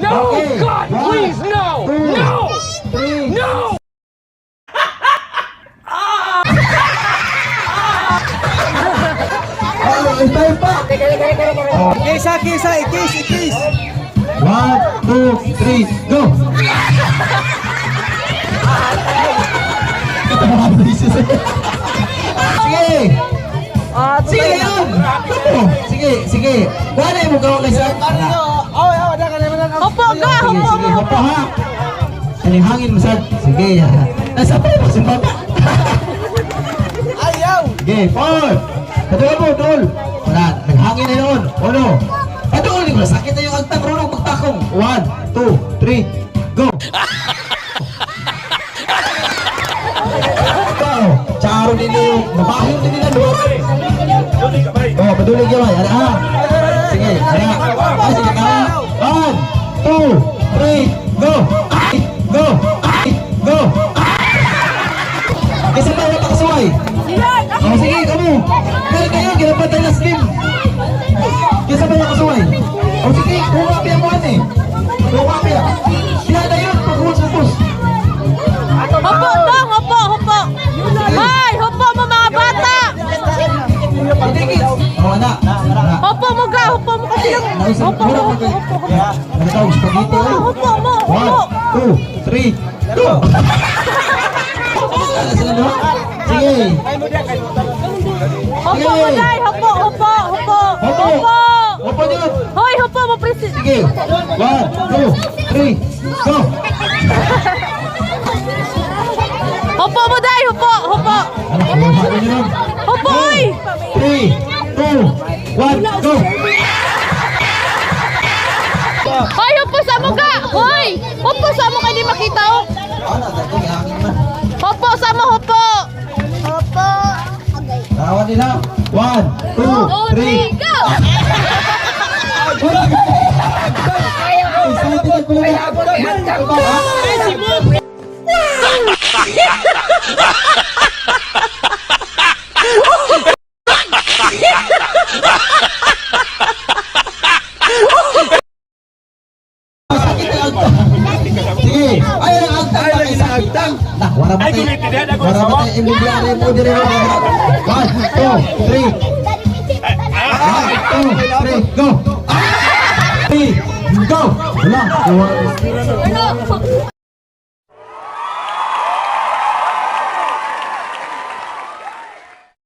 No, Okay. God, One, please, no! two, No! three. No! Oh, time pa. Oh. Kisa, kisa, ikis, ikis. One, two, three, go! Sige! Sige yun! Ano? Sige, sige. Wala mo gawa kay sa... Hopo ga, Sige, hopo sige. mo. Hopo ha! Ano yung hangin mo sad? Sige. Nasa pa mo si Papa. Ayaw. Sige, four! Padul mo, dul! Wala, naghangin na yun. Uno. Padul! Sakit na yung agtang runong pagtakong. One, two, three, go! Ikaw, tsaro din yung babahin din nila doon. Oh, padulig yun. Ano ah? Sige, ano? Ay, sige ka. One, two, three, go! Ay, go! Ay, go! Ay! Isa pa, wala kasuway. Oh, sige, kamo. Kaya kayo, ginapatay na slim. Kisa pa nakasuway. Oh, sige, kuha pa mo eh. Kuha pa. Siya na yun, pag-uus-upos. Hopo dong, hopo, hopo. Hoy, hopo mo mga bata. Dikit. Oh, ana. Ana. Hopo mo ga, hopo mo kasi lang. Hopo mo, hopo, hopo, hopo. Ano tawag? Spaghetti. Hopo, hopo mo, One, hopo. two, three, go! Ano sila, no? Sige. Hopo mo dai, hopo, hopo, hopo. Hopo. Hopo. Hopo nyo. Hoy, hopo mo president. Sige. One, two, three, go! Hopo mo dai, hopo, hopo. Ano, kuha nyo nun? Hopo, oy. Three, two, one, go! Hoy, hopo sa mo ga. Hoy, hopo sa mo kay di makita oh. Ano, dati hangin man. Hopo sa mo, hopo. Hopo. Tawa nila. One, two, Two, three. three, go. Excited ako lang. Sakit ang agtang. Sige. Ay, ang agtang. Ay, ang agtang. Nah, wala ba tayo? Wala ba tayo immobiliare mo dire? One, two, three. One, two, three, go! Three, go! Wala. Ano?